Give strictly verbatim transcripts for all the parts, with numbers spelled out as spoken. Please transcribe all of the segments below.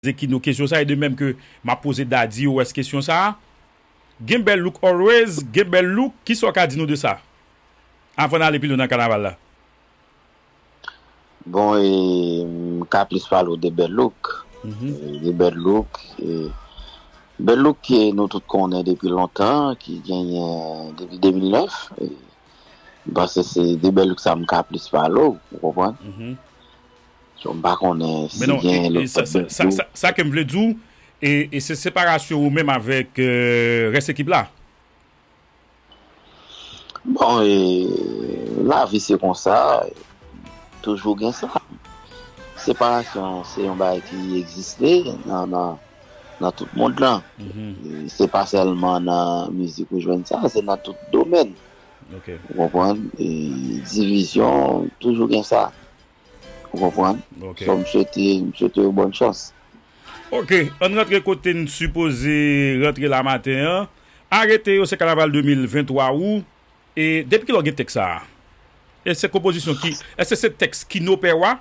poze Kino kesyon sa, e de menm ke m ap poze Daddy West kesyon sa. Gen Bèl Look always, gen Bèl Look, kisa w ka di nou de sa? Avan n ale pi lwen nan kanaval la. Bon, e, m ka plis pale w de Bèl Look. E, de Bèl Look, e, Bèl Look ke nou tout konnen depi lontan, ki genyen depi de mil nèf. E, m panse se de Bèl Look sa m ka plis pale w, ou konprann? So, m pa konnen si Men non, gen e, e, lòt sa, sa, Bèl sa, Look. Sa, sa ke m vle di w, e, e se separasyon ou menm avèk e, rès ekip la. Bon, e, lavi se konsa, toujou gen sa. Separasyon se yon bagay ki egziste nan, nan, nan tout mond lan. E, se pa sèlman nan mizik ou jwenn sa, se nan tout domèn. Ok. Ou konprann? E, divizyon, toujou gen sa. Ou konprann? Ok. So, m swete, m swete yo bòn chans. Ok, ann rantre kote n sipoze rantre la maten an. Arete yo se kanaval de mil venntwa ou. E depi kilè w gen tèks sa a? E se konpozisyon ki, èske se tèks Kino Pèwa?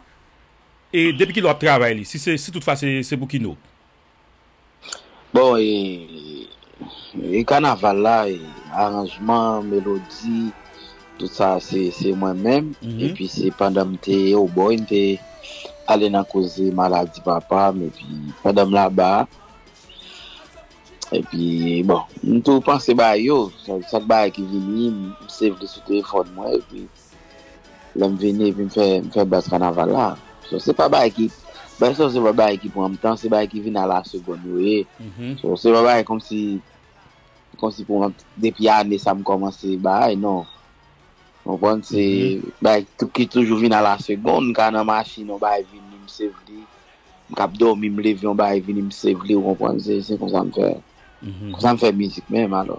E depi kilè w ap travay li? Si se, si toutfwa se, se pou Kino. Bon, e, e kanaval la, e, aranjman, melodi, tout sa, se, se mwen menm. Epi se pandan m te Obòy, m te ale nan koze maladi papa m, epi pandan m laba, epi, bon, m tou panse bagay yo, sa, sa bagay ki vini, m save li sou telefòn mwen, epi lè m vini, epi m fè, m fè bas kanaval la. So, se pa bagay ki, bagay sa, se pa bagay ki pran m tan, se bagay ki vin a la segonn yo ye. So, se pa bagay kòmsi, kòmsi pou mwen, depi ane sa m kòmanse bagay, non. Ou konprann, se bagay tou- ki toujou vin a la segonn, m ka nan machin, yon bagay vini, m save li, m k ap dòmi, m leve, yon bagay vini, m save li, ou konprann, se, se konsa m fè, konsa m fè mizik menm, alò.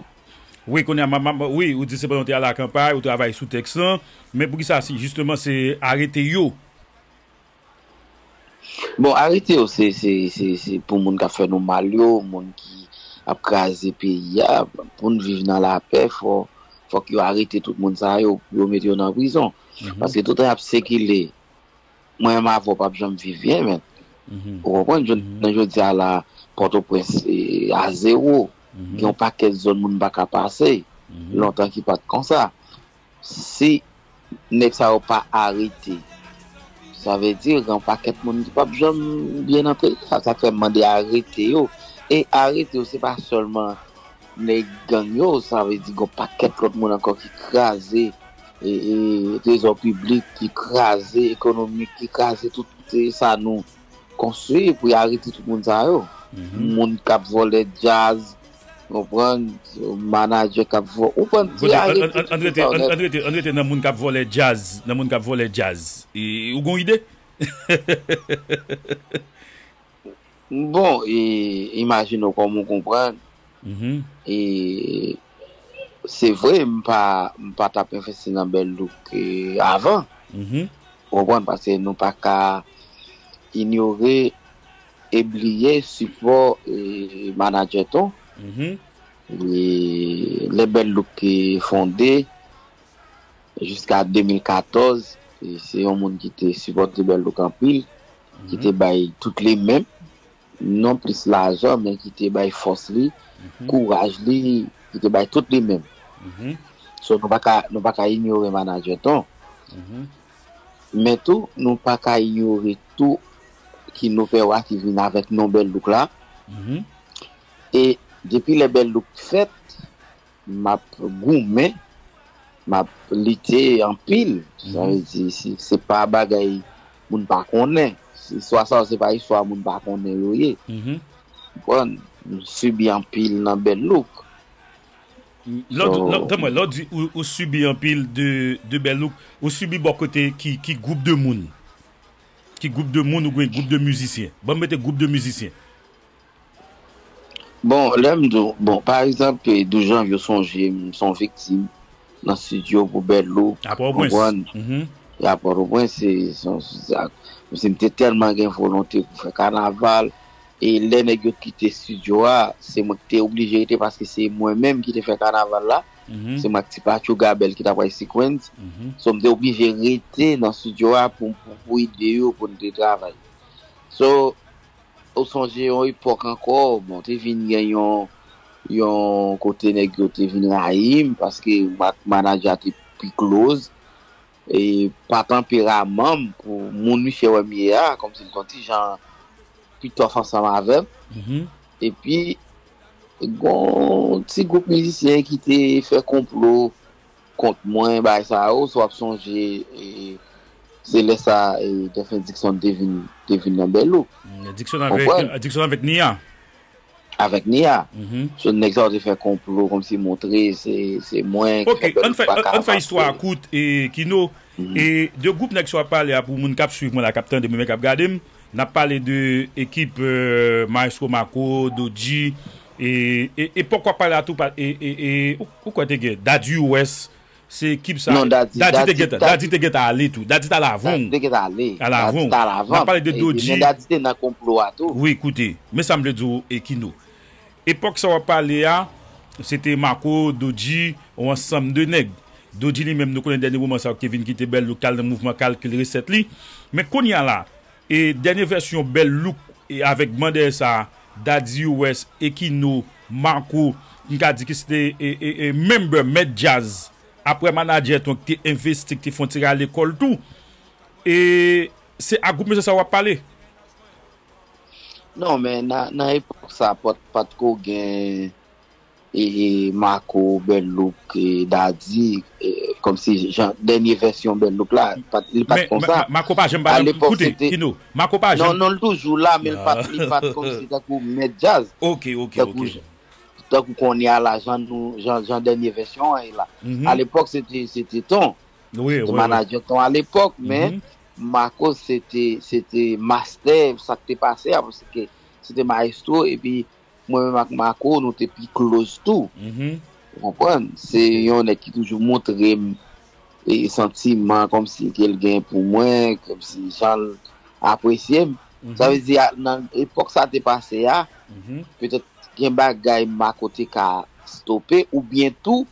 Wi, kounye a, m, m, wi, ou di se pandan w te al akanpay, ou travay sou tèks lan, men poukisa si, jisteman, se arete yo? Bon, arete yo, se, se, se, se pou moun k ap fè nou mal yo, moun ki ap kraze peyi a, pou n viv nan lapè, fò, fòk yo arete tout moun sa yo, pou yo mete yo nan prizon. Paske toutan y ap sikile, mwen menm avè w p ap janm viv byen, men. Ou konprann, jounen jodi a la, Pòtoprens, e, a zewo. Gen yon pakèt zòn moun pa ka pase. Lontan ki pa t konsa. Si nèg sa yo pa arete, sa vle di gen yon pakèt moun ki p ap janm byen nan peyi a. Sa k fè m mande arete yo. E arete yo, se pa sèlman nèg gang yo, sa vle di gen yon pakèt lòt moun ankò ki kraze e, e, trezò piblik, ki kraze ekonomi, ki kraze tout, e, sa nou konstwi, pou y arete tout moun sa yo. Moun k ap vòlè djaz, ou konprann, manadjè k ap vòlè, ou konprann, se Kote, arete an, an, tout an rete, sa yo an, nèt. An rete, an rete nan moun k ap vòlè djaz, nan moun k ap vòlè djaz. E, ou gon ide? Bon, e, imajine w kòman w konprann. E se vre, m pa, m pa t ap envesti nan Bèl Look, e, avan. Ou konprann, paske nou pa ka inyore e bliye sipò, e, manadjè Ton. E lè Bèl Look te fonde, jiska de mil katòz, e se yon moun ki te sipòte Bèl Look anpil, ki te bay tout li menm, non plis lajan, men ki te bay fòs li, kouraj li, ki te bay tout li menm. So, nou pa ka, nou pa ka inyore manadjè Ton. Men tou, nou pa ka inyore tou Kino Pèwa ki vin avèk non Bèl Look la. E depi lè Bèl Look fèt, m ap goumen, m ap lite anpil. Sa vle di, se, se pa bagay moun pa konnen. Istwa sa yo, se pa istwa moun pa konnen yo ye. Konprann? M sibi anpil nan Bèl Look. Lè w di, lè, tann mwen, lè w di ou, ou sibi anpil de, de Bèl Look, ou sibi bò kote ki, ki gwoup de moun? Ki gwoup de moun oubyen gwoup de mizisyen? Ban m mete gwoup de mizisyen. Bon, lè m di w, bon, pa egzanp, douz janvye, w sonje, m se yon viktim nan estidyo pou Bèl Look, A Pòtoprens. Konprann? A Pòtoprens, se, se, se, se, m te tèlman gen volonte pou fè kanaval, e lè nèg yo kite estidyo a, se mwen ki te oblije rete paske se mwen menm ki te fè kanaval la. Se mwen ak Ti Patchou Gabèl ki t ap bay sequence. So, m te oblije rete nan estidyo a pou, pou, pou ede yo, pou n te travay. So, Ou sonje yon epòk ankò, bon, te vin gen yon, yon kote nèg yo te vin rayi m, paske ma-, manadjè a te pi close. E pa tanperaman m pou moun misye wè m ye a, kòmsi l t on ti jan pi tòf ansanm avè m. Epi, gon ti gwoup mizisyen ki te fè konplo kont mwen, bagay sa yo, si w ap sonje, e, se lè sa, e, Defens Dikson te vin, te vin nan Bèlou. Dikson avèk, Dikson avèk Nia. Avèk Nia. So, nèg sa yo te fè konplo, kòmsi montre se, se mwen ki fè Bèlou pa ka avanse. Ok, ann fè istwa a kout, e, Kino. E de gwoup nèg sa w ap pale a, pou moun k ap swiv mwen la, k ap tande mwen, men k ap gade m, n ap pale de ekip, e, Maestro Marco, Dodji, e, e, epòk w ap pale a tou, pa, e, e, e, ou, ou kwè te gen Daddy West, se ekip sa. Non, Daddy, Daddy te gentan, Daddy te gentan ale tou. Daddy t al avan w. Daddy te gentan ale. Al avan w. Daddy t al avan m. N ap pale de Dodji. Men Daddy te nan konplo a tou. Wi, koute. Men sa m vle di w, e, Kino. Epòk sa w ap pale a, se te Marco, Dodji, yon ansanm de nèg. Dodji li menm, nou konnen dènye moman sa yo ki te vin kite Bèlou, k al nan mouvman kalkil resèt li. Men kounye a la, e dènye vèsyon Bèlou, e avèk ban dèyè sa, Daddy West, Ekino, Marco, m ka di ke se te, e, e, e, member, mèt djaz, aprè manadjè tou ki te envesti, ki te fè yon ti rale kò l tou. E se ak gwoup mesye sa w ap pale? Non, men nan, nan epòk sa, pa t, pa t ko gen, e, Marco, Bèlou, e, Daddy, e, kòmsi jan, dènye vèsyon Bèlou la, pa t, li pa t konsa. Men, men, Marco pa janm pa nan, koute, Kino, Marco pa janm. Non, non, l toujou la, men li pa t, li pa t kòmsi tankou mèt djaz. Ok, ok, ok. Tankou, tankou kounye a la, jan nou, jan, jan dènye vèsyon an ye la. Alepòk, se te, se te Ton. Wi, wi, wi. Se te manadjè Ton alepòk, men Marco se te, se te mastè sa k te pase a, paske se te mayestwo, epi mwen menm ak Marco, nou te pi close tou. Ou konprann? Se yon nèg ki toujou montre m, e, santiman kòmsi ke l gen pou mwen, kòmsi jan l apresye m. Sa vle di, a, nan epòk sa te pase a, petèt gen bagay Marco te ka stope, oubyen tou,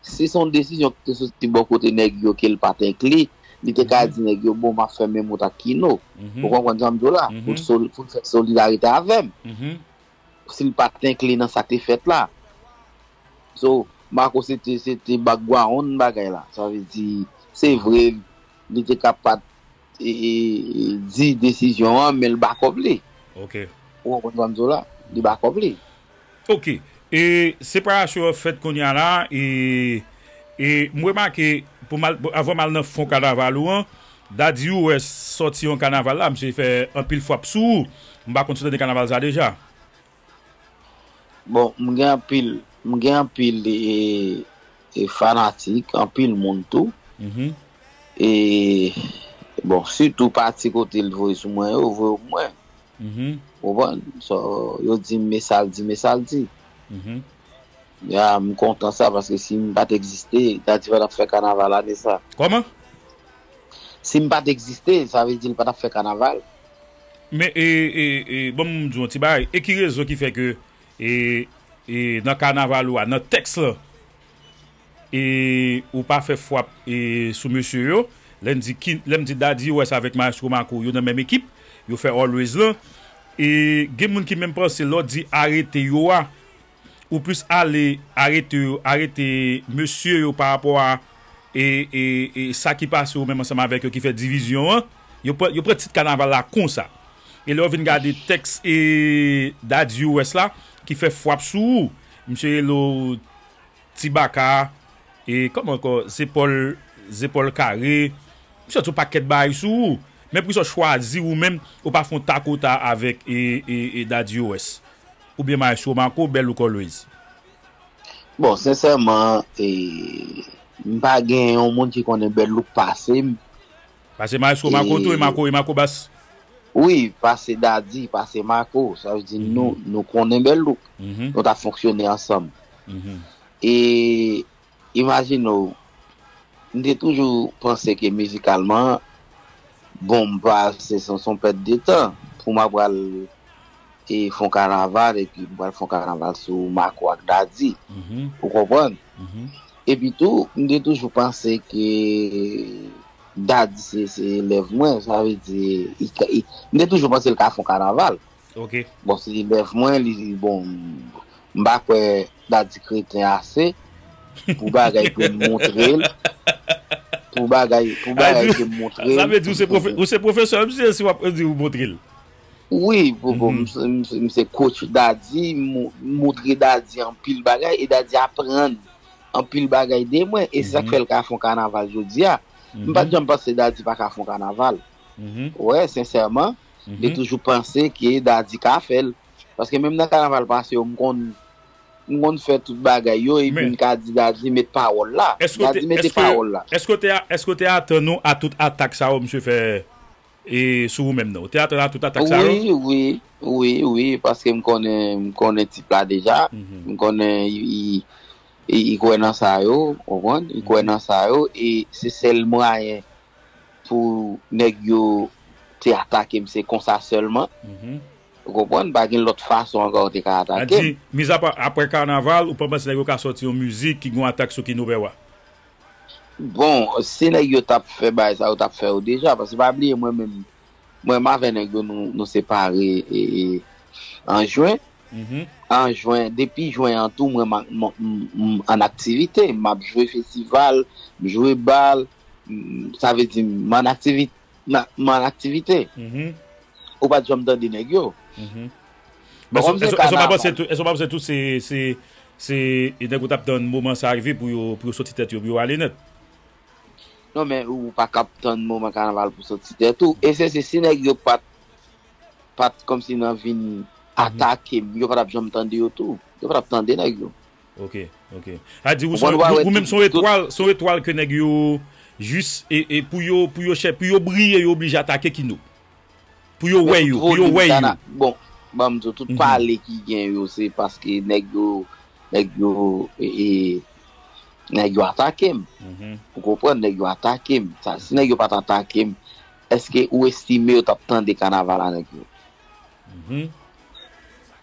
si se yon desizyon ki te soti bò kote nèg yo ke l pa t enkli, li te ka di nèg yo, "Bon, m ap fè menm wout ak Kino." Ou konprann sa m di w la? Pou l soli-, pou l fè solidarite avè m. Si l pa t enkli nan sa k te fèt la. So, Marco se te, se te background bagay la. Sa vle di, se vre, li te ka pa t, e, e, e, di desizyon an, men l ba kòb li. Ok. Ou konprann sa m di w la? Li ba kòb li. Ok. E separasyon an fèt kounye a la, e, e m remake, pou m al, pou, avan m al nan fon kanaval ou an, Daddy West sòti yon kanaval la, misye fè anpil frap sou ou. M pa konn si w tande kanaval sa deja. Bon, m gen anpil, m gen anpil, e, e fanatik, anpil moun tou. E, bon, sitou pati kote l voye sou mwen yo, voye pou mwen. Ou konprann? So, yo di m men sa l di, men sa l di. Ya, m kontan sa, paske si m pa t egziste, Daddy pa t ap fè kanaval ane sa. Kòman? Si m pa t egziste, sa vle di l pa t ap fè kanaval. Men, e, e, e, ban m di w yon ti bagay. E ki rezon ki fè ke, e, e, nan kanaval ou a, nan tèks lan, e, ou pa fè frap, e, sou mesye yo? Lè n di ki, lè m di Daddy West avèk Maestro Marco, yo nan menm ekip, yo fè Always lan. E gen moun ki menm panse lè w di arete yo a, ou plis ale arete yo, arete mesye yo pa rapò a, e, e, e sa ki pase yo menm ansanm avèk yo ki fè divizyon an. Yo pran, yo pran tit kanaval la konsa. E lè w vin gade tèks, e, Daddy West la, ki fè frap sou ou, misye rele w ti baka, e kòman ankò, zepòl, zepòl kare, misye di yon pakèt bagay sou ou. Men pou sa w chwazi ou menm, ou pa fè yon takota avèk, e, e, e Daddy West. Oubyen Maestro Marco, Bèlou k Always. Bon, sensèman, e, m pa gen yon moun ki konnen Bèlou k pase m. Pase Maestro Marco tou, e Marco, e Marco Bass. Wi, pase Daddy, pase Marco. Sa vle di nou, nou konnen Bèlou. Nou t ap fonksyone ansanm. E imajine w, m te toujou panse ke mizikalman, bon, m pa, se, se, se yon pèt de tan pou m ap pral, e, fè yon kanaval, epi m pral fè yon kanaval sou Marco ak Daddy. Ou konprann? Epi tou, m te toujou panse ke Daddy se, se elèv mwen, sa vle di, i ka, i, m te toujou panse l ka fè yon kanaval. Ok. Bon, se elèv mwen, li, bon, m pa kwè Daddy kreten ase pou bagay pou l montre l, pou bagay, pou bagay ke m montre l. Sa vle di ou se pwofe-, ou se pwofesè misye si w ap di ou montre l. Wi, pou, pou, m, se- m, se- m se coach Daddy, m, m montre Daddy anpil bagay e Daddy aprann anpil bagay de mwen e se sa k fè l ka fè yon kanaval jodi a. M pa t janm panse Daddy pa ka fè yon kanaval. Wè, sensèman, m te toujou panse ke Daddy ka fè l. Paske menm nan kanaval pase yo, m konn m konn fè tout bagay yo epi m ka di Daddy met pawòl la. Daddy mete pawòl la. Èske w te, èske w te atann ou a tout atak sa yo misye fè e sou ou menm non? Ou te atann a tout atak sa yo? Wi, wi, wi, wi, paske m konnen, m konnen tip la deja. M konnen li, li, li, li kwè nan sa yo, ou konprann? Li kwè nan sa yo e se sèl mwayen pou nèg yo te atake m, se konsa sèlman. Ou konprann? Pa gen lòt fason ankò yo te ka atake m. Di, mizapa apre kanaval, ou pa panse nèg yo ka sòti yon mizik ki gen yon atak sou Kino Pè Wa? Bon, si nèg yo t ap fè bagay sa, yo t ap fè yo deja. Paske pa bliye, mwen menm, mwen menm avè nèg yo, nou, nou separe e, e, an jen. An jen, depi jen an tou, mwen, ma- m- m- m- an aktivite. M ap jwe festival, m jwe bal, m- sa vle di m an aktivite. M an aktivite. Ou pa t janm tande nèg yo. Men èske w pa panse tou, èske w pa panse tou se, se, se nèg ou t ap tann moman sa rive pou yo, pou yo soti tèt yo, pou yo ale nèt? Non, men ou pa kab tann moman kanaval pou soti tèt ou. E se, se si nèg yo pa t, pa t kòmsi nan vin atake m, yo pa t ap janm tande yo tou. Yo pa t ap tande nèg yo. Ok, ok. A di ou, ou menm se yon etwal, se yon etwal ke nèg yo jis e, e pou yo, pou yo chè, pou yo briye, yo oblije atake Kino. Pou yo wè yo, pou yo wè yo. Bon, ban m di w, tout pale ki gen yo, se paske nèg yo, nèg yo, e, e, nèg yo atake m. Ou konprann, nèg yo atake m. Sa, si nèg yo pa t atake m, èske ou estime yo t ap tande kanaval a nèg yo?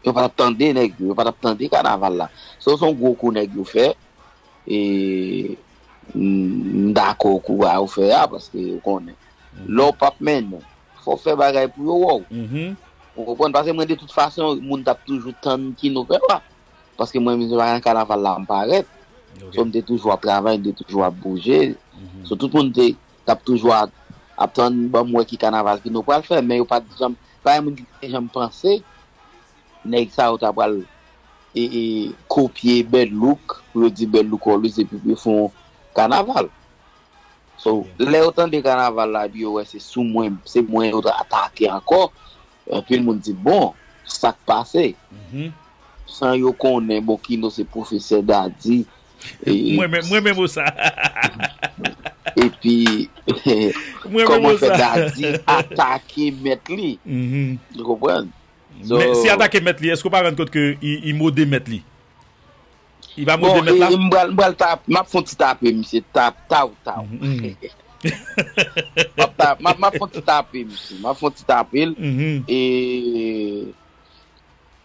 Yo pa t ap tande nèg yo, yo pa t ap tande kanaval la. So, se yon gwo kou nèg yo fè. E, m, m dakò kou a yo fè a, paske yo konnen. Lè w p ap mennen, fò w fè bagay pou yo wè w. Ou konprann? Paske mwen, de tout fason, moun t ap toujou tann Kino Pè Wa. Paske mwen menm, se pa nan kanaval la m parèt. So, m te toujou ap travay, m te toujou ap bouje. So, tout moun te, t ap toujou ap, ap tann ban m wè ki kanaval Kino pral fè, men yo pa t janm, pa gen moun ki te janm panse nèg sa yo ta pral e, e, kopye Bad Look, pou yo di Bad Look Always, epi pou yo fè yon kanaval. So, lè yo tande kanaval la, epi yo wè se sou mwen, se mwen yo atake ankò, anpil moun di, bon, sa k pase? San yo konnen, bon, Kino se pwofesè Daddy. E, mwen menm, mwen menm ou sa. Epi, kòman fè Daddy atake mèt li? Ou konprann? So, men si atake mèt li, èske w pa rann kont ke i, i mode mèt li? I pa mode mèt la? Bon, e, m pral, m pral tap, m ap fè yon ti tape misye, tap, taw, taw. M ap tap, m ap, m ap fè yon ti tape misye, m ap fè yon ti tape l. E,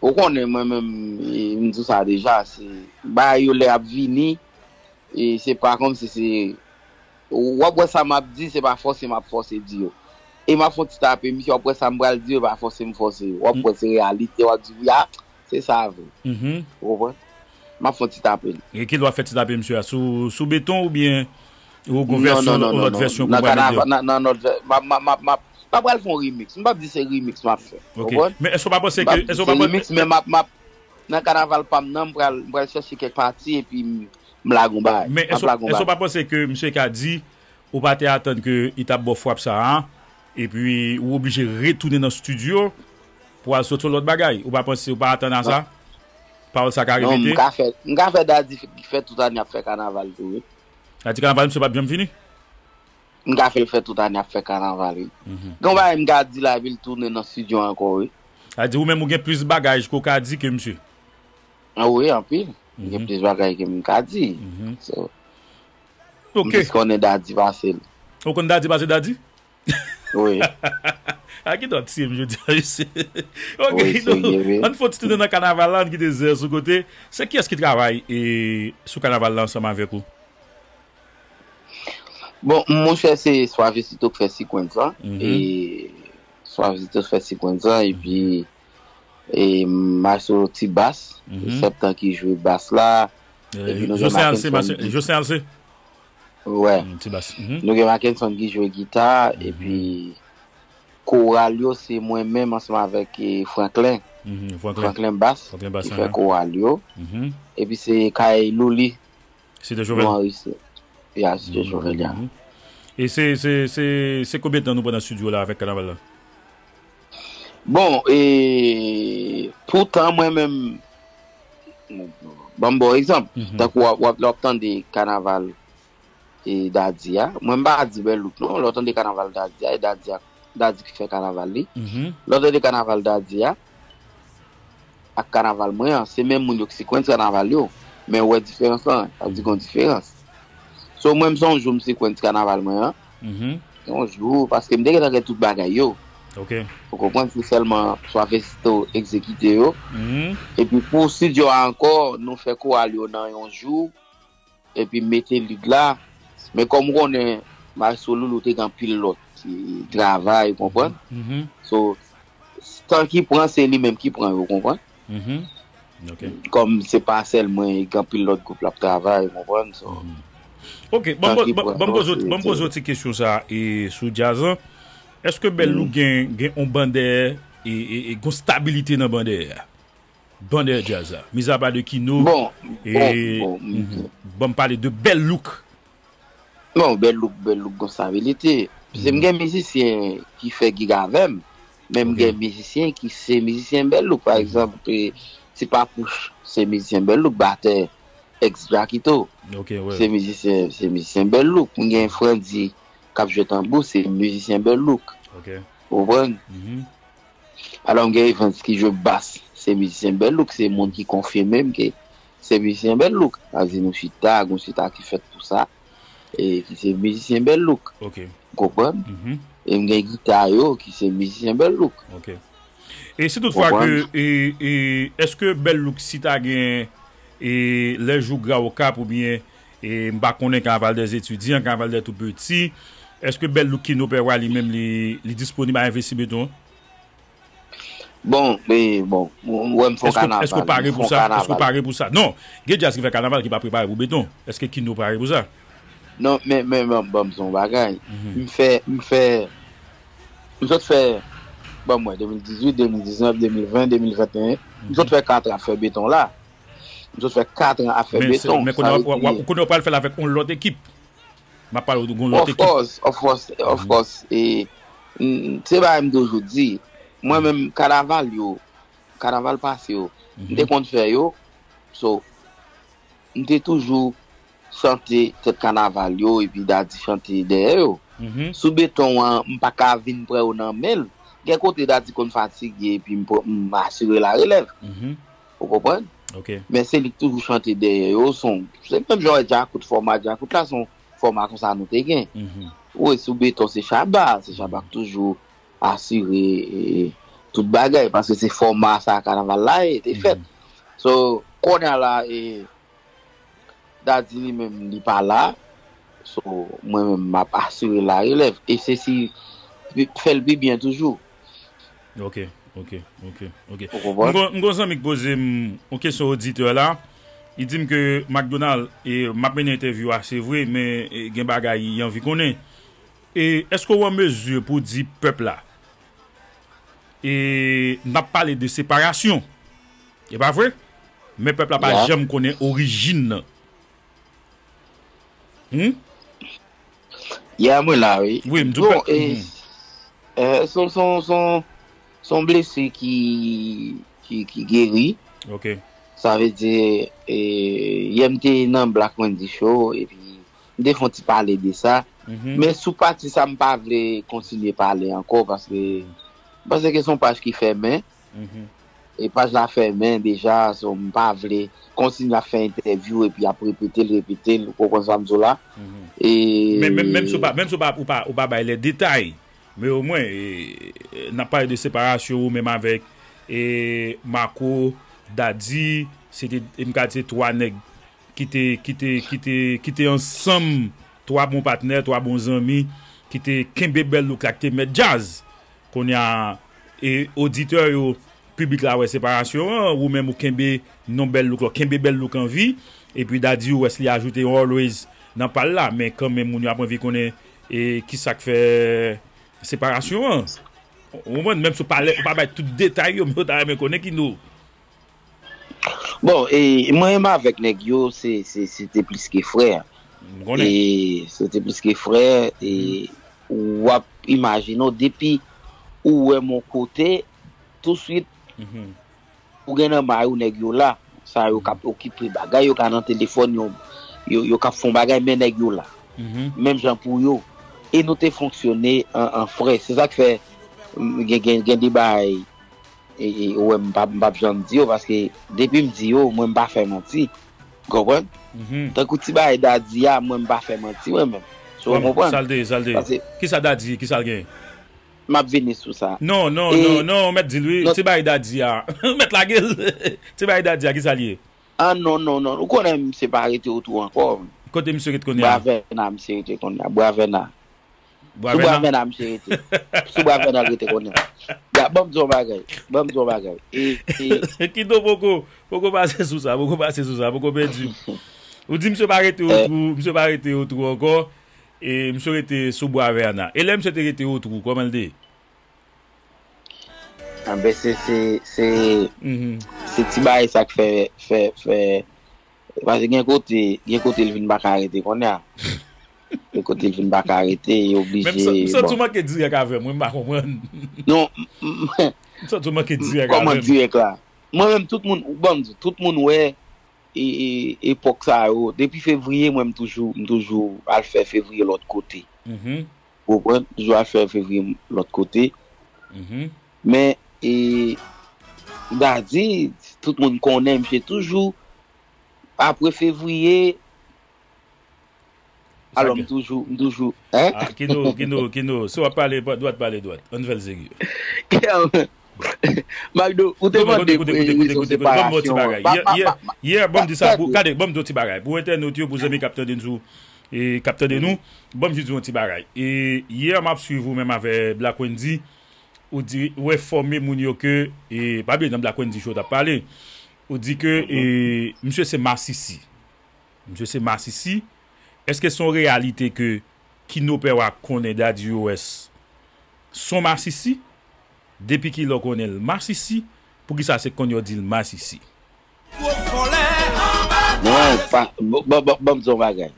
ou konnen mwen menm, e, m di w sa deja, se, bagay yo lè ap vini, e, se pa kòmsi se, w ap wè sa m ap di, se pa fòse m ap fòse di yo. E m ap fè yon ti tape misye, w ap wè sa m pral di yo, e pa fòse m fòse yo. W ap wè se reyalite, w ap di, wi, a, se sa vre. Ou konprann? M ap fè yon ti tape l. E ki lè w ap fè ti tape misye a? Sou, sou beton oubyen ou gon vèsyon, yon lòt vèsyon ke w pral mete? Nan, nan, nan lòt vè-, m ap, m ap, m ap, m ap, m pa pral fè yon remix. M p ap di se remix m ap fè. Ou konprann? Men èske w pa panse ke, èske w pa panse remix, men m ap, m ap, nan kanaval pa m nan, m pral, m pral chèche kèk pati epi m, m lage yon bagay. Men èske w pa panse ke misye ka di ou pa te atann ke li t ap ba w frap sa a, epi ou oblije retounen nan estidyo pou al soti yon lòt bagay? Ou pa panse, ou pa atann a sa? Pawòl sa ka repete? Non, m ka fè, m ka fè Daddy fè, fè tout ane ap fè kanaval tou, wi. Sa di kanaval misye p ap janm fini? M ka fè l fè tout ane ap fè kanaval, wi. Gen yon bagay m ka di la, epi l tounen nan estidyo ankò, wi. Sa di ou menm ou gen plis bagay ke w ka di ke misye? A wi, anpil. M gen plis bagay ke m ka di. So, m plis konnen Daddy pase l. Ou konn Daddy pase Daddy? Wi. A ki dòt si m jodi a, mesye? Ok, wi, nou, serye, wi. Ann fè yon ti tounen nan kanaval la, ann kite Zè sou kote. Se kiyès ki travay e sou kanaval la ansanm avèk ou? Bon, monchè, se Suavecito k fè sequence la. E Suavecito k fè sequence la, epi e Maestro Ti Bas, se Septan ki jwe bas la, epi nou gen Mackenson ki Jocelyn Alcé. Wè. Ti Bas. Nou gen Mackenson ki jwe gita, epi koral yo se mwen menm ansanm avèk e, Franklin. Franklin Bas ki fè koral yo. Epi se Kay Louli. Site Jovel. Maurice. Ya, Site Jovel, ya. E se, se, se, se konbyen tan nou pran nan estidyo la avèk kanaval la? Bon, e pou tan mwen menm, ban m ba w egzanp. Tankou w ap, w ap, w ap tande kanaval e Daddy a. Mwen m pa di Bèl Louk non. Lè w tande kanaval Daddy a, e Daddy a, Daddy ki fè kanaval li. Lè w tande kanaval Daddy a ak kanaval mwen an, se menm moun yo ki sequence kanaval yo. Men ou wè diferans lan, sa vle di gen yon diferans. So mwen m se yon jou m sequence kanaval mwen an. Yon jou, paske m te gentan gen tout bagay yo. Ou konprann, se sèlman swa Festo egzekite yo. Epi pou estidyo a ankò, nou fè koral yo nan yon jou. Epi mete lead la. Men kòm ou konnen, Maestro Loulou te gen anpil lòt e, travay, ou konprann? So, tan ki pran, se li menm ki pran yo, ou konprann? Kòm se pa sèl mwen, gen anpil lòt gwoup l ap travay, ou konprann? So, Ok, ban m poze w ti kesyon sa e sou djaz lan. Èske Bèl Louk gen, gen yon ban dèyè e, e, e gen yon stabilite nan ban dèyè a? Ban dèyè djaz la. Mizapa de Kino. Bon, bon, bon. Ban m pale de Bèl Louk. Non, Bèl Louk, Bèl Louk gon stabilite. Paske m gen mizisyen ki fè gig avè m, men m gen mizisyen ki se mizisyen Bèl Louk. Pa egzanp, e, Ti Papouch se mizisyen Bèl Louk, batè ex Jackito. Se mizisyen, se mizisyen Bèl Louk. M gen Frandy k ap jwe tanbou, se mizisyen Bèl Louk. Ou konprann? Alò m gen Evans ki jwe bas, se mizisyen Bèl Louk, se moun ki konfime m ke se mizisyen Bèl Louk. Sa vle di nou chita, gon chita ki fèt pou sa, e ki se mizisyen Bèl Louk. Ou konprann? E m gen gita yo ki se mizisyen Bèl Louk. E si toutfwa ke, e, e, èske Bèl Louk si ta gen, e, lè jou gra Okap oubyen, e, m pa konnen Carnaval des étudiants, Carnaval des tout petits, èske Bèl Louk Kino Pè Wa li menm li, li disponib a envesti beton an? Bon, e, bon, ou wè m fè yon kanaval. Èske w pare pou sa? Èske w pare pou sa? Non, gen djaz ki fè kanaval ki pa prepare pou beton. Èske Kino pare pou sa? Non, men, men, men, ban m di w yon bagay. M fè, m fè, m sot fè, ban m wè, de mil dizuit, de mil diznèf, de mil ven, de mil venteyen. M sot fè kat an ap fè beton la. M sot fè kat an ap fè beton. Men kounye a w pral fè l avèk yon lòt ekip. M ap pale w de yon lòt ekip. Of course, of course, of course. E, se bagay m toujou di. Mwen menm, kanaval yo, kanaval pase yo, m te konn fè yo. So, m te toujou chante tèt kanaval yo epi Daddy chante dèyè yo. Sou beton an, m pa ka vin pran yo nan men l. Gen kote Daddy konn fatige epi m, m asire larelèv. Ou konprann? Men se li k toujou chante dèyè yo. Se yon, se menm jan w wè Djakout, fòma Djakout la, se yon fòma konsa nou te gen. Ou wè sou beton se Shabba, se Shabba k toujou asire e, tout bagay, paske se fòma sa kanaval la ye, te fèt. So, kounye a la, e, Daddy li menm, li pa la. So, mwen menm, m ap asire larelèv. E se si, fè l pi byen toujou. Ok, ok, ok, ok. Ou konprann? M gon, m gon zanmi k poze m yon kesyon oditè la. Li di m ke McDonald, e, m ap mennen entèvyou a, se vre, men, e, gen bagay li anvi konnen. E èske w an mezi pou w di pèp la, e n ap pale de separasyon, e pa vre? Men pèp la pa janm konnen orijin nan. Hum? Ya, mwen la, wi. Wi, m di w pèp. Bon, e, e, se yon, se yon, se yon, se yon blesi ki, ki, ki geri. Ok. Sa vle di, e, yè m te nan Black Wendy Show, epi m te fè yon ti pale de sa. Men sou pati sa, m pa vle kontinye pale ankò, paske m panse ke se yon paj ki fèmen. E paj la fèmen deja, so m pa vle kontinye ap fè entèvyou epi ap repete l, repete l, ou konprann sa m di w la? E Men, men, menm si w pa, menm si w pa, ou pa, ou pa bay lè detay, men omwen, e, e, n ap pale de separasyon ou menm avèk, e, Marco, Daddy, se te, m ka di se twa nèg ki te, ki te, ki te, ki te ansanm, twa bon patnè, twa bon zanmi, ki te kenbe Bèl Louk la, ki te mèt djaz. Kounye a, e, oditè yo, piblik la wè separasyon an, ou menm ou kenbe non Bèl Louk la, kenbe Bèl Louk an vi, epi Daddy West li ajoute yon always nan pa l la, men kanmenm moun yo ap anvi konnen e kisa k fè separasyon an. Ou konprann? Menm si w pa lè, ou pa bay tout detay yo, men yo ta renmen konnen ki nou. Bon, e, mwen menm avèk nèg yo, se, se, se te plis ke frè. M konnen. E se te plis ke frè, e w ap imajine w, depi ou wè m yon kote, touswit, Mhm. ou gen nan may ou nèg yo la. Sa yo k ap okipe bagay, yo ka nan telefòn, yo, yo, yo k ap fè yon bagay, men nèg yo la. Mhm. Menm jan pou yo. E nou te fonksyone an, an frè. Se sa k fè m, gen, gen, gen de bagay e, e, ou wè m p ap, m p ap janm di yo, paske depi m di yo, mwen m pa fè manti. Konprann? Mhm. Tankou ti bagay Daddy a, mwen m pa fè manti, mwen menm. So, ou Kòman? konprann? Sa l te ye, sa l te ye. Paske Kisa Daddy ye, kisa l gen? M ap vini sou sa. Non, non, E- non, non, ou mèt di l wi. Non. Ti bagay Daddy a. Ou mèt lage l. Ti bagay Daddy a, kisa l ye? Ah non, non, non. Ou konnen misye pa rete otou ankò. Kote misye ret kounye a? Bravèna, misye rete kounye a. Bravèna. Sou Bravèna? Bravèna, misye rete. Sou Bravèna, l rete kounye a. Ya, ban m di yon bagay. Ban m di yon bagay. E, e, Kido poko, poko pase sou sa, poko pase sou sa, poko pèdi. Ou di misye pa rete otou, misye pa rete otou ankò. E misye rete sou Bravèna. E lè misye te rete otou, kòman l te ye? Anben, se, se, se, Mhm. se ti bagay sa k fè, fè, fè. Paske gen kote, gen kote l vin pa ka rete kounye a. Gen kote l vin pa ka rete, e oblije. Men m san- m santi Bon. Ou manke dirèk avè m, wi, m pa konprann. Non, m- m- M santi ou manke dirèk avè Kòman m. Dirèk la? Mwen menm, tout moun, ban m di, tout moun wè e, e, epòk sa yo. Depi fevriye, mwen, m toujou, m toujou al fè fevriye lòt kote. Mhm, Ou konprann? Toujou al fè fevriye lòt kote. mhm. Men, e, Daddy, tout moun konnen, misye toujou, apre fevriye, alò, m toujou, m toujou, hein? Ah, Kino, Kino, Kino, si w ap pale dwat, pale dwat. Ann fè l serye. Magdo, ou te mande pou yon separasyon. Yè, ban m di sa, gade, ban m di yon ti bagay. Pou entènot yo, pou zanmi k ap tande nou, e, k ap tande nou, ban m jis di yon ti bagay. E, yè, m ap swiv ou menm avè Black Wendy, ou di, ou enfòme moun yo ke, e, pa bliye nan Black Wendy Show w t ap pale, ou di ke, e, misye se masisi. Misye se masisi. Èske se yon reyalite ke Kino Pèwa konnen Daddy West se yon masisi? Depi kilè w konnen l masisi? Poukisa se kounye a w di l masisi? Mwen, pa, bon, bon, bon, bon, m di yon bagay.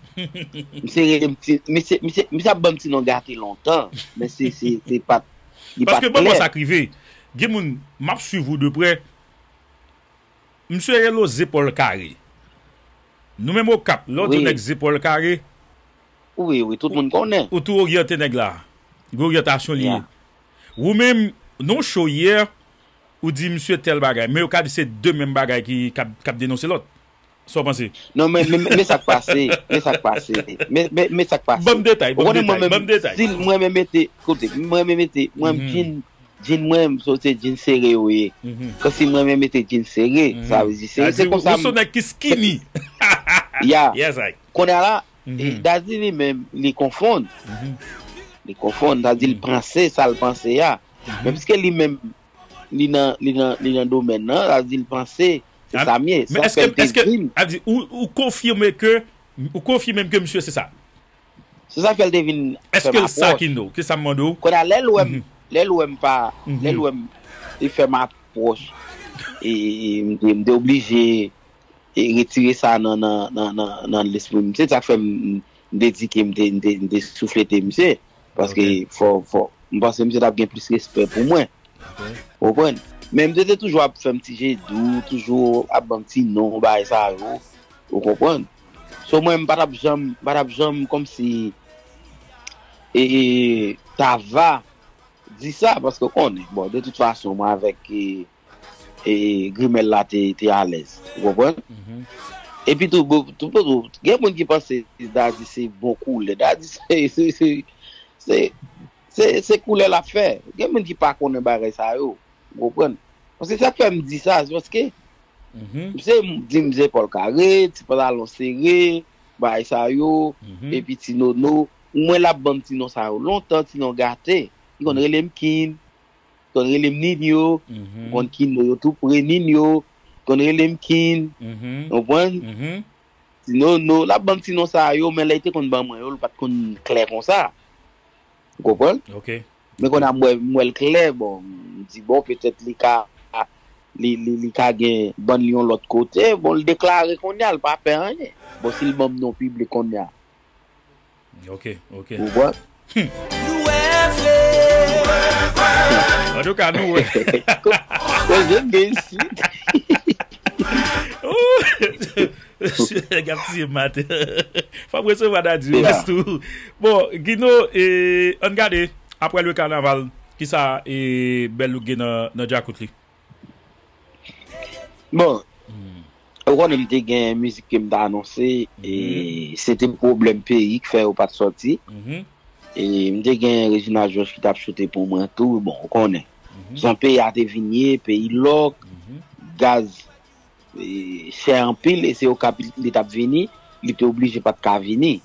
Misye rele m ti, misye, misye, misye ap ban m ti non gate lontan, men se, se, se pa, li pa Paske ban m wè klè. Sa k rive. Gen moun, m ap swiv ou de prè. Misye rele w Zepòl Kare. Nou menm Okap, lè w di yon Wi. Nèg Zepòl Kare, Wi, wi, tout moun konnen. ou tou oryante nèg la. Gen oryantasyon li ye. Ya. Ou menm, nan show yè, ou di misye tèl bagay. Men yo ka di se de menm bagay ki k ap, k ap denonse lòt. Sa w panse? Non, men, men, men sa k pase, men sa k pase. Men, men, men sa k pase. Ban m detay, Ou ban m konnen mwen detay, menm, ban m detay. Stil mwen menm mete, kote, mwen menm mete, mwen menm Mhm. jean, jean mwen menm, so se jean sere yo ye. Mhm. Kòmsi mwen menm mete jean sere, Mhm. sa vle di sere, Sa se di, konsa. Ou se yon nèg ki skinny. Ya. Yes, I. Kounye a la, Mhm. e, Daddy li menm, li konfonn. Mhm. Li konfonn, sa di l Mhm. panse, sa l panse a. Mhm. Men piske li menm, li nan, li nan, li nan domèn nan, sa di l panse, se Ah, sa m ye. Men Sa èske, fè l te èske, vin. A di, ou, ou konfime ke, ou konfime ke misye se sa? Se sa fè l te vin fè Èske m l sa apwòch. Kino? Ki sa m mande w? Kounye a, lè l wè m, Mhm. lè l wè m pa, Mhm. lè l wè m, li fè m apwòch. E, e, e, m te, m te oblije e, retire sa nan, nan, nan, nan, nan lespri m. Se sa k fè m, m dedike, m te, m te, m te souflete misye. Paske Ok. fò, fò, m panse misye t ap gen plis respè pou mwen. Ok. Ou konprann? Men misye te toujou ap fè m ti je dou, toujou ap ban m ti non, bagay sa yo. Ou konprann? So mwen, m pa t ap janm, m pa t ap janm kòmsi e, e, ta va di sa, paske w konnen, bon, de tout fason, mwen avèk e, e, grimèl la te, te alèz. Ou konprann? Mhm. Epi tou, bon, tou, tou, tou, gen moun ki panse Daddy se bon koulè. Daddy se, se, se, se, se, se koulè l ap fè. Gen moun ki pa konnen bagay sa yo. Ou konprann? Paske sa k fè m di sa, se paske Mhm. se di m zepòl kare, ti pantalon sere, bagay sa yo, Mhm. epi ti nono. Mwen l ap ban m ti non sa yo lontan, ti non gate. Li konn rele m Kin. konn rele m Ninyo, konn Kino yo tou pre Ninyo, konn rele m Kin, konprann? Ti Nono, l ap ban m ti non sa yo, men lè l te konn ban mwen yo, l pa t konn klè konsa. Ou konprann? Men kounye a m wè, m wè l klè, bon, m di, bon, petèt li ka, li, li, li ka gen bann li yon lòt kote. Bon, l deklare kounye a, l pa pè anyen. Bon, si l ban m non piblik kounye a. Ok, ok. Ou konprann? Antouka, nou wè. Koze m gen isit. Nèg ap tiye m atè. Fò m resevwa Daddy West tou. Bon, Gino, e, ann gade, apre le kanaval, kisa e Bèl Louk gen nan, nan djakout li? Bon, ou konnen m te gen mizik ke m te anonse, e se te pwoblèm peyi k fè yo pa t sòti. E m te gen Reginald Georges ki t ap choute pou mwen tou, bon, ou konnen. Jan peyi a te vin ye, peyi lòk, gaz e, chè anpil, e se Okap li t ap vini, li te oblije pa t ka vini.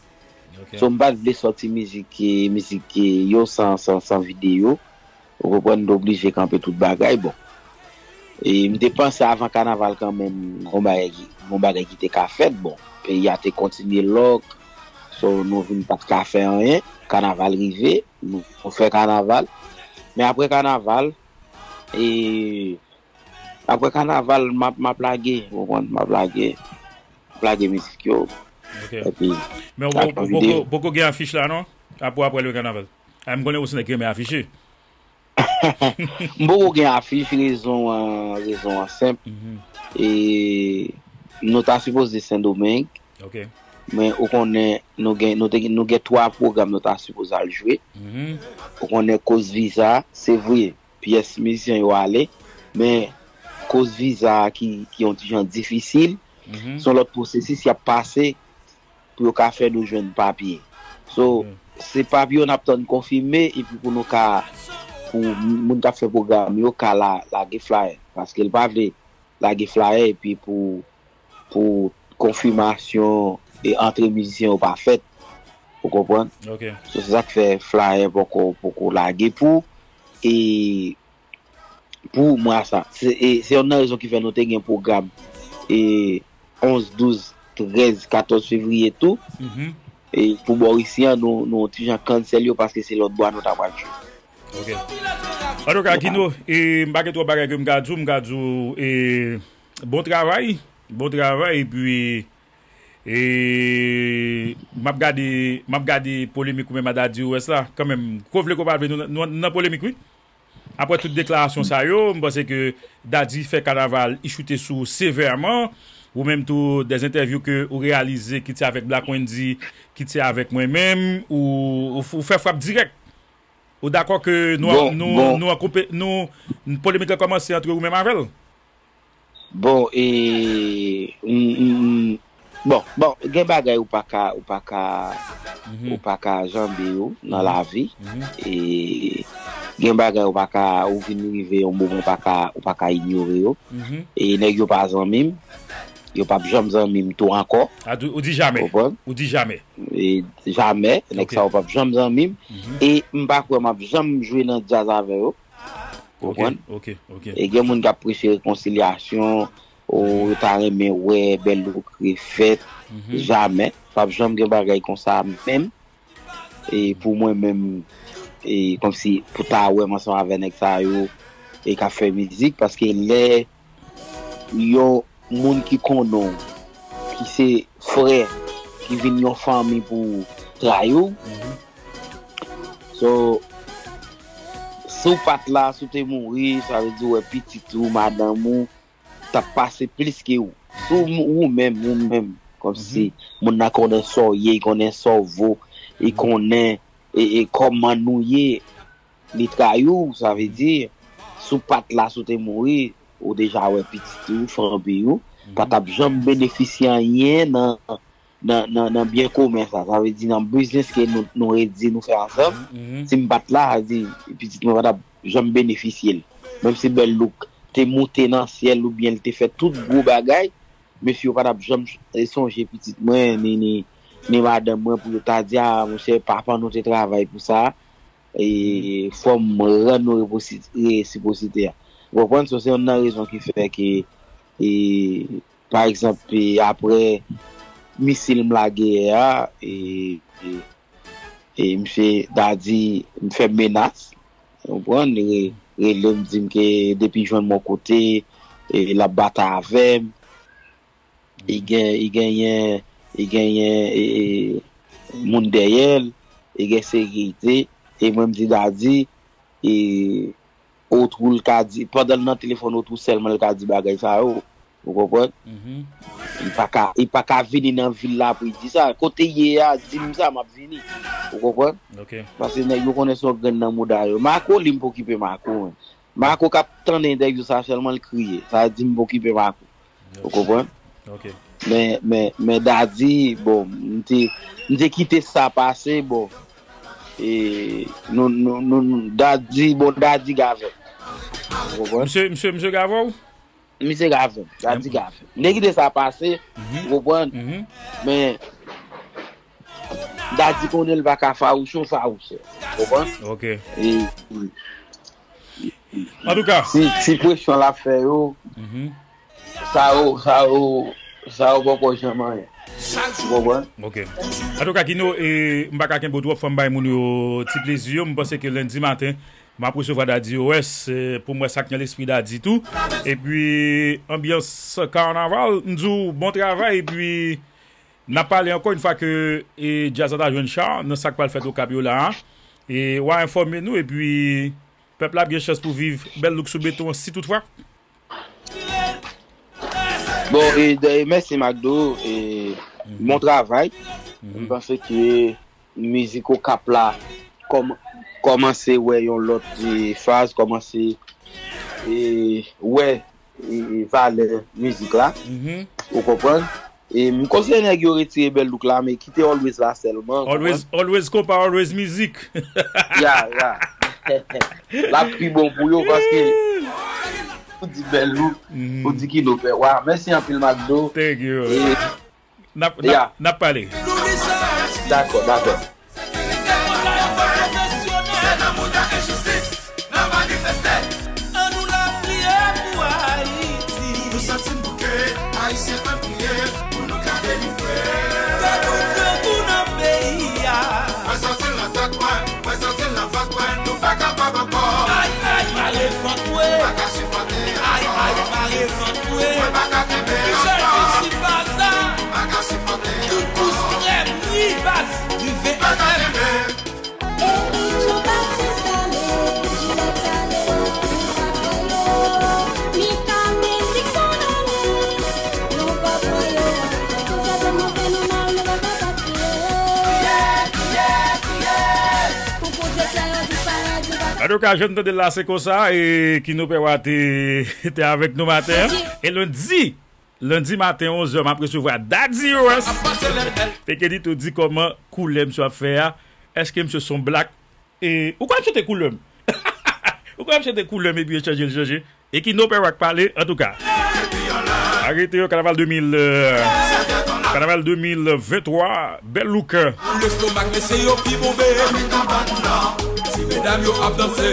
So, m pa t vle sòti mizik, e, mizik e, yo san, san, san videyo. Ou konprann, m te oblije kanpe tout bagay. Bon. E m te panse avan kanaval kanmenm, gon bagay ki, gon bagay ki te ka fèt. Bon, peyi a te kontinye lòk. So, nou vin pa t ka fè anyen. Kanaval rive, nou, nou fè kanaval. Men apre kanaval, e, apre kanaval, m ap, m ap lage, ou konprann, m ap lage, m ap lage mizik yo. Ok. Epi, men ou poko gen afich la, non? Apre, apre le kanaval. A, m konnen ou se nèg ki renmen afiche. M poko gen afich, rezon an, rezon an senp. E nou ta sipoze Sendomeng. Men ou konnen, nou gen, nou te, nou gen twa pwogram nou ta sipoze al jwe. Ou konnen koz viza, se vre. Pyès mizisyen yo ale, men koz viza a ki, ki yon ti jan difisil, se yon lòt pwosesis y ap pase pou yo ka fè nou jwenn papye. So, se papye yo n ap tann konfime epi pou nou ka, pou moun k ap fè pwogram yo ka la, lage flyer. Paske l pa vle lage flyer epi pou, pou konfimasyon e antre mizisyen yo pa fèt. Ou konprann? So, se sa k fè flyer poko, poko lage pou, e, pou mwa sa. Se, e, se youn nan rezon ki fè nou te gen pwogram, e, onz, douz, trèz, katòz fevriye tou. E pou bò isi an, nou, nou ti jan cancel yo paske se lòt bò a nou ta pral jwe. Ok. Antouka, Gino, e, m pa gen twòp bagay ke m ka di w, m ka di w, e, bon travay, bon travay, epi, e, m ap gade, m ap gade polemik ou menm a Daddy West la, kanmenm, ko vle ko pa vle, nou, nou nan polemik, wi. Apre tout deklarasyon sa yo, m panse ke Daddy fè kanaval, li choute sou w sevèman. Ou menm tou, dè entèvyou ke ou reyalize, kit se avèk Black Wendy, kit se avèk mwen menm, ou, ou, ou fè frap dirèk. Ou dakò ke nou, nou, nou an koupe, nou, polemik la kòmanse antre ou menm avè l? Bon, e, m, m, m, bon, bon, gen bagay ou pa ka, ou pa ka, ou pa ka janbe yo nan lavi. E gen bagay ou pa ka, ou vin rive yon moman ou pa ka, ou pa ka inyore yo. E nèg yo pa zanmi m, yo p ap janm zanmi m tou ankò. A, ou di jamè. Ou di jamè. E jamè, nèg sa yo p ap janm zanmi m. E m pa kwè m ap janm jwe nan djaz avè yo. Ou konprann? E gen moun k ap preche rekonsilyasyon, ou yo ta renmen wè Bèl Louk refèt. Jamè. P ap janm gen bagay konsa menm. E pou mwen menm, e kòmsi pou ta wè m ansanm avè nèg sa yo, e k ap fè mizik, paske lè yon moun ki konnen w, ki se frè, ki vin yon fanmi pou trayi w. So, si w pa t la, si w te mouri, sa vle di w wè pitit ou, madanm ou, t ap pase plis ke ou. Si w, ou menm, ou menm, kòmsi moun nan konnen sa w ye, li konnen sa w vo, li konnen e, e kòman nou ye, li trayi w, sa vle di, si w pa t la, si w te mouri, ou deja wè pitit ou, fanmi ou, pa t ap janm benefisye anyen nan, nan, nan, nan byen komen sa. Sa vle di nan biznis ke nou, nou redi, nou fè ansanm. Si m pa t la, sa vle di, pitit mwen pa t ap janm benefisye l. Menm si Bèl Louk te moute nan syèl oubyen l te fè tout gwo bagay, mesye yo pa t ap janm sonje pitit mwen, ni, ni, ni madanm mwen pou yo ta di, a, monchè, papa nou te travay pou sa. e fò m rann nou reposi- resipwosite a. Ou konprann? So, se youn nan rezon ki fè ke, e, pa egzanp, e, apre misil m lage yè a, e, e, e misye Daddy m fè menas, ou konprann? Li re- rele m, di m ke depi jwenn m yon kote, e, l ap batay avè m. Li gen, li genyen, li genyen e, e, moun dèyè l, li gen sekirite, e mwen m di Daddy, e, Otrou l ka di, pandan l nan telefòn Otrou sèlman l ka di bagay sa yo, ou konprann? Li pa ka, li pa ka vini nan vil la pou li di sa. Kote l ye a, di m sa, m ap vini. Ou konprann? Paske nèg yo konnen se yon grenn nan mouda yo. Marco, li m pa okipe Marco, men. Marco k ap tande entèvyou sa sèlman, l kriye. Sa di m pa okipe Marco. Ou konprann? Men, men, men Daddy, bon, m te, m te kite sa pase, bon. E nou, nou, nou, nou, Daddy, bon, Daddy gave m. Ou konprann? Misye, misye, misye gave w? Misye gave m, Daddy gave m. M te kite sa pase, ou konprann? Men, Daddy konnen l pa ka fawouche, yon fawouchè. Ou konprann? Ok. E, Antouka, ti, ti presyon l ap fè yo, sa yo, sa yo, sa yo poko janm anyen. Ou konprann? Ok. Antouka, Kino, e, m pa ka kenbe w twòp, fò m bay moun yo ti plezi yo. M panse ke lendi maten, m ap resevwa Daddy O S, e, pou m wè sa k nan lespri Daddy tou. Epi, anbyans kanaval, m di w bon travay, epi n ap pale ankò yon fwa ke, e, djaz la ta jwenn cha nan sa k pral fèt Okap yo la a. E w a enfòme nou, epi pèp la ap gen chans pou viv Bèl Look sou beton an, si toutfwa. Bon, e, de- e mèsi, Macdo, e, bon travay. M panse ke mizik Okap la kòm- kòmanse wè yon lòt, e, faz, kòmanse, e, wè, e, e, valè mizik la. Ou konprann? E m konseye nèg yo retire Bèl Look la, men kite Always la sèlman, ou konprann? Always, always konpa, always mizik. Ya, ya. L ap pi bon pou yo, paske ou di Bèl Look, ou di Kino pè wa. Mèsi anpil, Macdo. Thank you. E N ap, n ap, n ap pale. Dakò, dakò. Ann nou la priye pou Ayiti. Nou santi n bouke, Ayisyen ann priye pou nou ka delivre. Ke nou grangou nan peyi a. Mwen santi l nan tèt mwen, mwen santi l nan vant mwen, nou pa kapab ankò. Ay, ay, mare vant mwen. Pa ka sipòte ankò. Ay, ay, mare vant mwen. Mwen pa ka kenbe ankò. Michel Fifi Baza. Pa ka sipòte ankò. Tout kous krèm, ri, bas, rive pa ka kenbe. Antouka, jan n tande l la, se konsa, e Kino Pèwa te, te avèk nou maten an. E lendi, lendi maten, onz è, m ap resevwa Daddy Rust. Peke di tou di kòman koulè misye ap fè a. Èske misye son black? E ou kwè misye te koulè m? Ou kwè misye te koulè m epi yo chanje l chanje? E Kino Pèwa k pale, antouka. Arete yo, kanaval de mil, euh, kanaval de mil venntwa, Bèl Look. Lestomak mesye yo pi bonbe. Ti medam yo ap danse.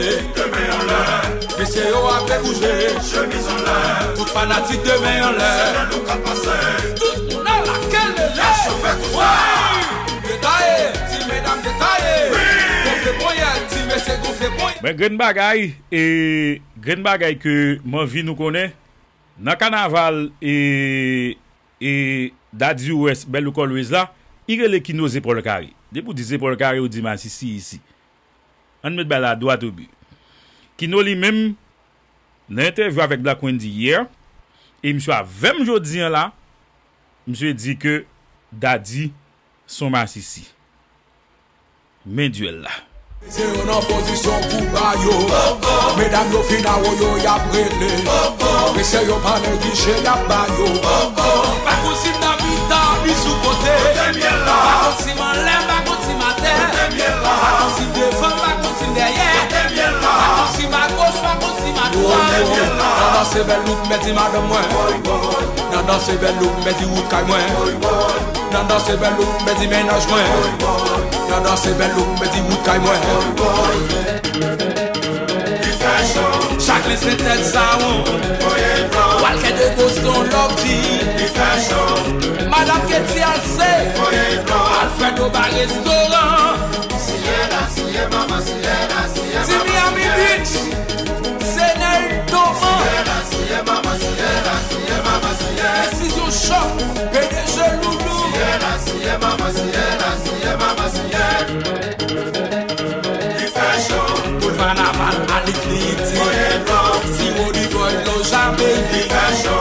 Mesye yo ap debouje. Chemiz anlè. Tout fanatik de men anlè. Se Bèl Look k ap pase. Tout moun nan lakèl lele. Wi. Detaye, ti medam detaye. Gonfle ponyèt, ti mesye gonfle ponyèt. Men grenn bagay, e grenn bagay ke m anvi nou konnen, nan kanaval, e, e Daddy West, Bèl Look Always la, li rele Kino zepòl kare. Depi w di zepòl kare, ou di masisi isi. Ann met bagay la dwat o bi. Kino li menm, nan entèvyou avèk Black Wendy yè, e misye avè m jodi an la, misye di ke Daddy s on masisi. Men dyèl la. Mesye yo nan pozisyon pou ba yo. Medam yo fin awo yo, y ap rele. Mesye yo pa neglije, y ap ba yo. Pa konn si m nan mitan, ni sou kote. Pa konn si m anlè, pa konn si m atè. Pa konn si m devan, pa konn si m dèyè. Pa konn si m agoch, pa konn si m adwat. Kòmanse Bèl Look, mèt di madanm mwen. Nan Nan danse bèl ou m pèdi wout kay mwen. Nan danse bèl ou m pèdi mennaj mwen. Nan danse bèl ou m pèdi wout kay mwen. Jacqueline Saint-Ted Saron. Walker de Boston Love G. Madame Ketty Alcé. Alfredo Bar Restaurant. Ti Miami Beach. Senel Thomas. Desizyon Chòk. P D G Loulou. Boulevard Naval, Alif Liti. Siro Digoy, Loja Baby.